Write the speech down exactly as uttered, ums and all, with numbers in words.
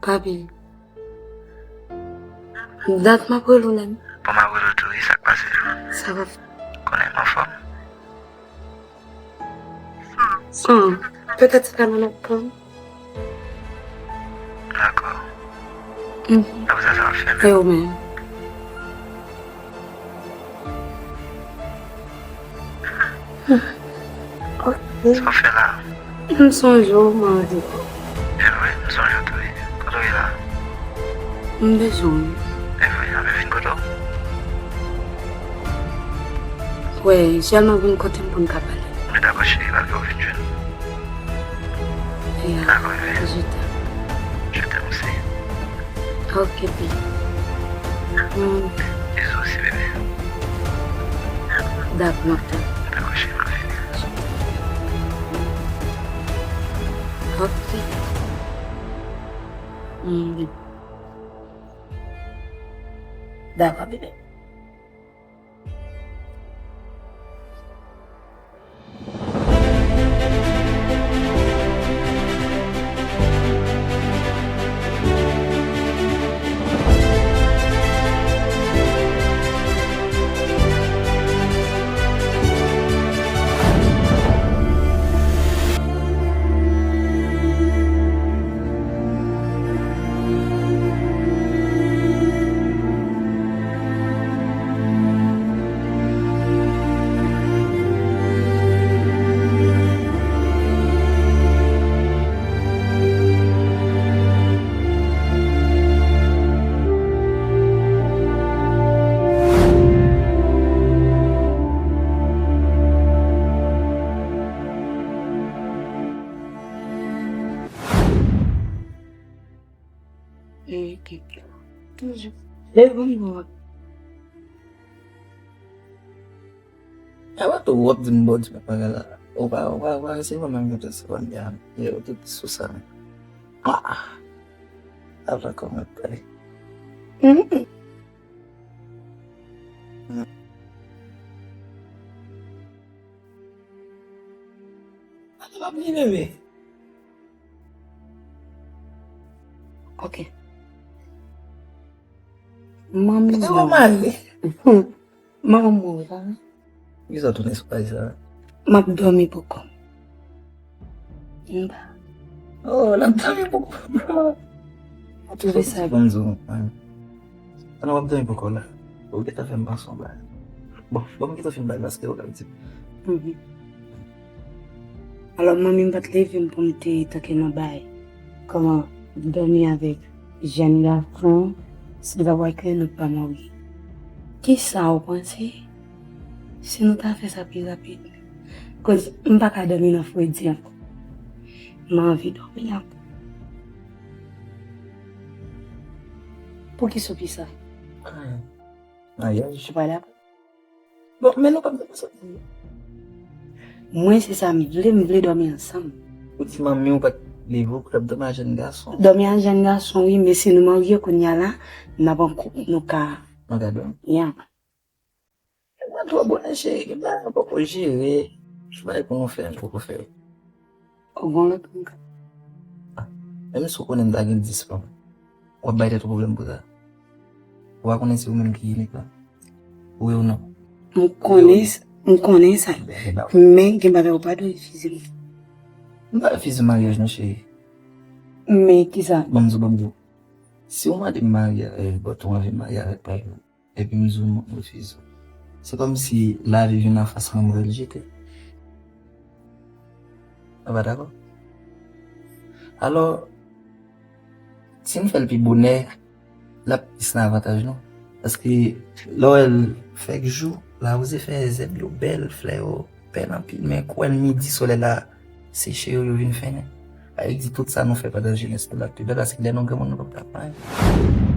Papi, dat m ap rele w menm. Bon, m ap rele w tou, wi, sa k pase? Sa va. Konnen m anfòm. Ah, petèt se pa nou n ap pran. Dakò. Mhm. Apre sa, sa w ap fè menm? E ou menm? Ok. Sa w ap fè la? M sonje w, m anvi w. E vre, m sonje w tou, wi. Kote w ye la? M bezwen w. E vre, anben vin kote w. Wè, sèlman vin kote m pou n ka pale. Mwen dakò, cheri, pa gen vin jwenn. Ya, dakò, bebe. Je t'aime. Je t'aime aussi. Ok, bebe. Hmm. Bizou aussi, bebe. Dakò, m ap tann. Dakò, cheri, m ap vini. Ok. Hmm. Dakò, bebe. E bon, bon. Apa tou w ap di m bò di bagay la. Ou pa, ou pa, ou pa rese mwen menm kontan se konn ya. Yo tout sou sa. Ah! Apa kòman pè? Ata pa bliye bebe. Ok. Manmi. Kite mwen ale. Manman mouri, pa vre? Kisa w tounen sou paj sa? M ap dòmi poko. M pa. Oh, l ap dòmi poko. Ou twouve sa? Bon, bon, bon. An, w ap dòmi poko la. Ou gentan fè m panse yon bagay. Bon, bon, m gentan fin bay paske ou ka di. Mhm. Alò, manmi m pa t leve m pou m te tanke nan bay. Kòman dòmi avèk jèn gason, se pa wè ke nou pa marye. Kisa w panse si nou ta fè sa pi rapid? Koz m pa ka dòmi nan fredi ankò. M anvi dòmi ankò. Poukisa w di sa? Maryaj. Ou pa dakò? Bon, men nou p ap dòmi ansanm. Mwen, se sa m vle, m vle dòmi ansanm. Ou di manmi w pa t leve w pou l ap dòmi a jèn gason. Dòmi a jèn gason, wi, men si nou marye kounye a la, n ap an koup, nou ka. Nou ka dòmi? Ya. Mwen twò bonè, cheri, gen bagay nou poko jere. Gen bagay pou nou fè, nou poko fè yo. Ou gon lòt moun ka. Ah, menm si w konnen m ta gen dis fanm, w ap bay tèt ou pwoblèm pou sa. Ou pa konnen se ou menm ki inik la? Wi ou non? M konnen, m konnen sa. Men gen bagay ou pa dwe refize m. M pa refize w maryaj non, cheri. Men kisa? Ban m di w, ban m di w. Si w mande m marye avèk, but ou anvi marye avèk, pa egzanp, epi m di w non, m refize w. Se kòmsi lavi vin anfas mwen, m vle l jete. Ou pa dakò? Alò, si m fè l pi bonè, l ap plis nan avantaj nou. Paske lè w wè l fèk jou, lawouze fè zèb yo bèl, flè yo bèl anpil, men kou w wè l midi, solèy la seche yo, yo vin fennen. Sa vle di tout sa nou fè pandan jenès nou la pi bèl, paske lè nou granmoun nou p ap ka fè anyen.